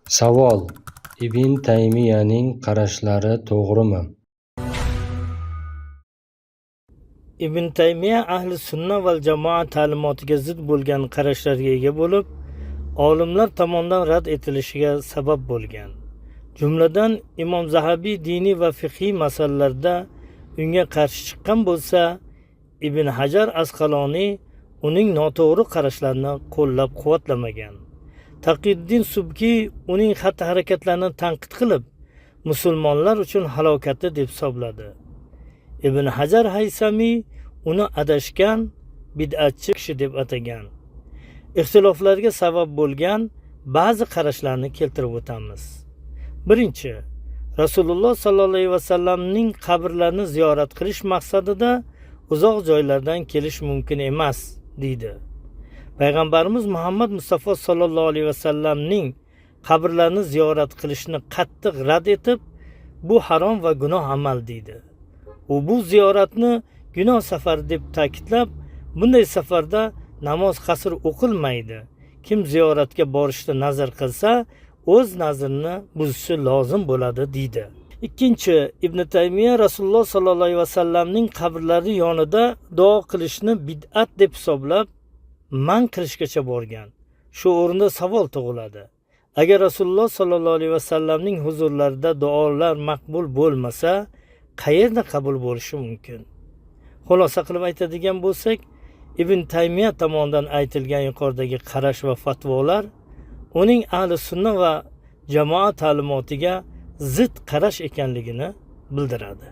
Savol: Ibn Taymiyaning qarashlari to'g'rimi? Ibn Taymiya ahli sunna val jamoa ta'limotiga zid bo'lgan qarashlarga ega bo'lib, olimlar tomonidan rad etilishiga sabab bo'lgan. Jumladan, Imom Zahabiy diniy va fiqhiy masalalarda unga qarshi chiqqan bo'lsa, Ibn Hajar Asqaloniy uning noto'g'ri qarashlarini qo'llab-quvvatlamagan. Taqiddin Subki uning xatti-harakatlarini tanqid qilib, musulmonlar uchun halokatli deb hisobladi. Ibn Hajar Haysamiy uni adashgan bid'atchi kishi deb atagan. Ixtiloflarga sabab bo'lgan ba'zi qarashlarni keltirib o'tamiz. Birinchi, Rasululloh sollallohu alayhi vasallamning qabrlarini ziyorat qilish maqsadida uzoq joylardan kelish mumkin emas, deydi. Payg'ambarimiz Muhammad Mustafa sollallohu alayhi vasallamning qabrlarini ziyorat qilishni qattiq rad etib, bu harom va gunoh amal deydi. U bu ziyoratni gunoh safari deb ta'kidlab, bunday safarda namoz qasr o'qilmaydi. Kim ziyoratga borishda nazr qilsa, o'z nazrini buzishi lozim bo'ladi, deydi. Ikkinchi, Ibn Taymiya Rasululloh sollallohu alayhi vasallamning qabrlari yonida duo qilishni bid'at deb hisoblab, man qilishgacha borgan. Shu o'rinda savol tug'iladi. Agar Rasululloh sollallohu alayhi vasallamning huzurlarida duolar maqbul bo'lmasa, qayerda qabul bo'lishi mumkin? Xulosa qilib aytadigan bo'lsak, Ibn Taymiya tomonidan aytilgan yuqoridagi qarash va fatvolar uning ahli sunna va jamoa ta'limotiga zid qarash ekanligini bildiradi.